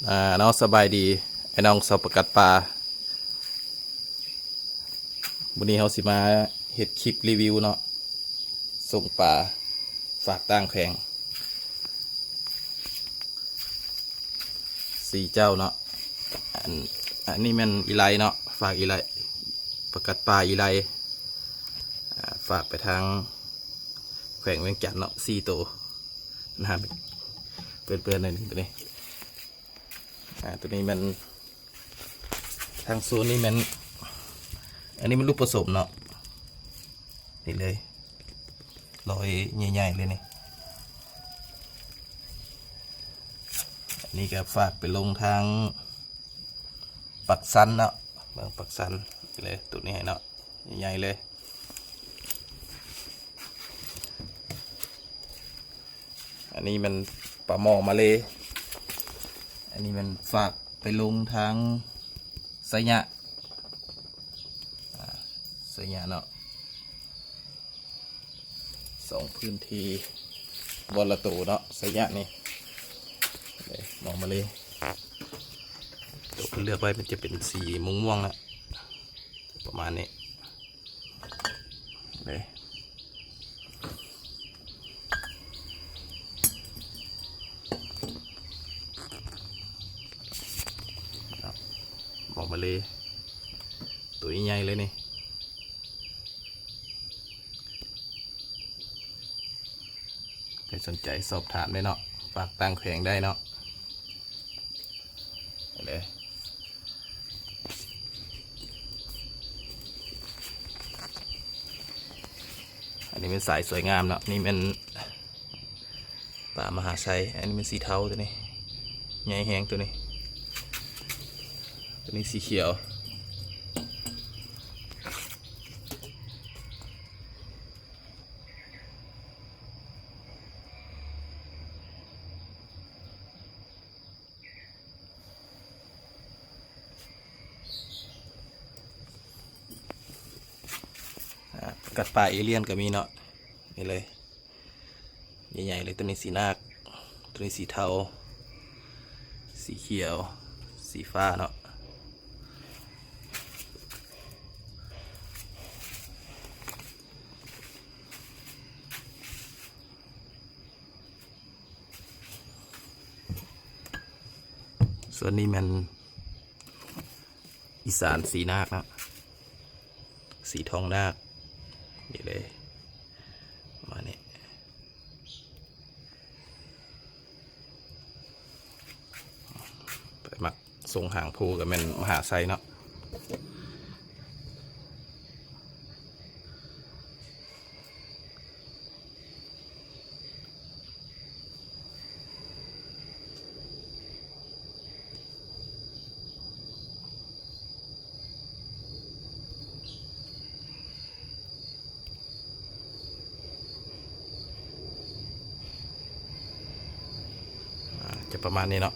ອ່າເນາະ ສະບາຍດີ ອ້າຍນ້ອງຊາວປະກັດປ່າ. ມື້ນີ້ເຮົາຊິມາເຮັດຄລິບຣີວິວເນາະ ສົ່ງປາຝາກຕ່າງແຂວງ ສີ່ເຈົ້າເນາະ. ອັນ ອັນນີ້ແມ່ນອີໄລເນາະ ຝາກອີໄລ ປະກັດປ່າອີໄລ ອ່າ ຝາກໄປທາງແຂວງວຽງຈັນເນາະ ສີ່ໂຕ. ໜ້າເປື້ອນໆໜ້ອຍໜຶ່ງໂຕນີ້. ອ່າ ໂຕນີ້ແມ່ນ ທາງໂຊນນີ້ແມ່ນ ອັນນີ້ແມ່ນລູກປະສົມເນາະ ນີ້ເລີຍ ລອຍໃຫຍ່ໆເລີຍນີ້. ອັນນີ້ກໍຝາກໄປລົງທາງປາກຊັນເນາະ ເບິ່ງປາກຊັນເລີຍ ໂຕນີ້ໃຫ້ເນາະ ໃຫຍ່ໆເລີຍ. ອັນນີ້ແມ່ນປາໝໍມາເລ ອັນນີ້ແມ່ນຝາກໄປລົງທາງໄຊຍະ ອ່າ ໄຊຍະເນາະ ສອງພື້ນທີ່ ວັນລະໂຕເນາະ ໄຊຍະນີ້ ເດ້ ໝໍມາເລ. ໂຕເພິ່ນເລືອກໄວ້ມັນຈະເປັນສີມ່ວງໆນະ ປະມານນີ້. ເດ້ ໝໍມາເລ ໂຕໃຫຍ່ໆເລີຍນີ້. ໃຜສົນໃຈສອບຖາມໄດ້ເນາະ ຝາກຕ່າງແຂວງໄດ້ເນາະ ເດ້. ອັນນີ້ແມ່ນສາຍສວຍງາມເນາະ ນີ້ແມ່ນປາມະຫາໄຊ. ອັນນີ້ແມ່ນສີເທົາ ໂຕນີ້ໃຫຍ່ແຮງ ໂຕນີ້ ໂຕນີ້ສີຂຽວ. ອ່າ ກັດປ່າເອລຽນກໍມີເນາະ ນີ້ເລີຍ ໃຫຍ່ໆເລີຍ. ໂຕນີ້ສີນາກ ໂຕນີ້ສີເທົາ ສີຂຽວ ສີຟ້າເນາະ. ສ່ວນນີ້ແມ່ນອີສານສີນາກເນາະ ສີທອງນາກ ນີ້ເລີຍ ປະມານນີ້. ໄປມັກຊົງຫາງພູກໍແມ່ນມະຫາໄຊເນາະ. ອ່າ ຈະປະມານນີ້ເນາະ.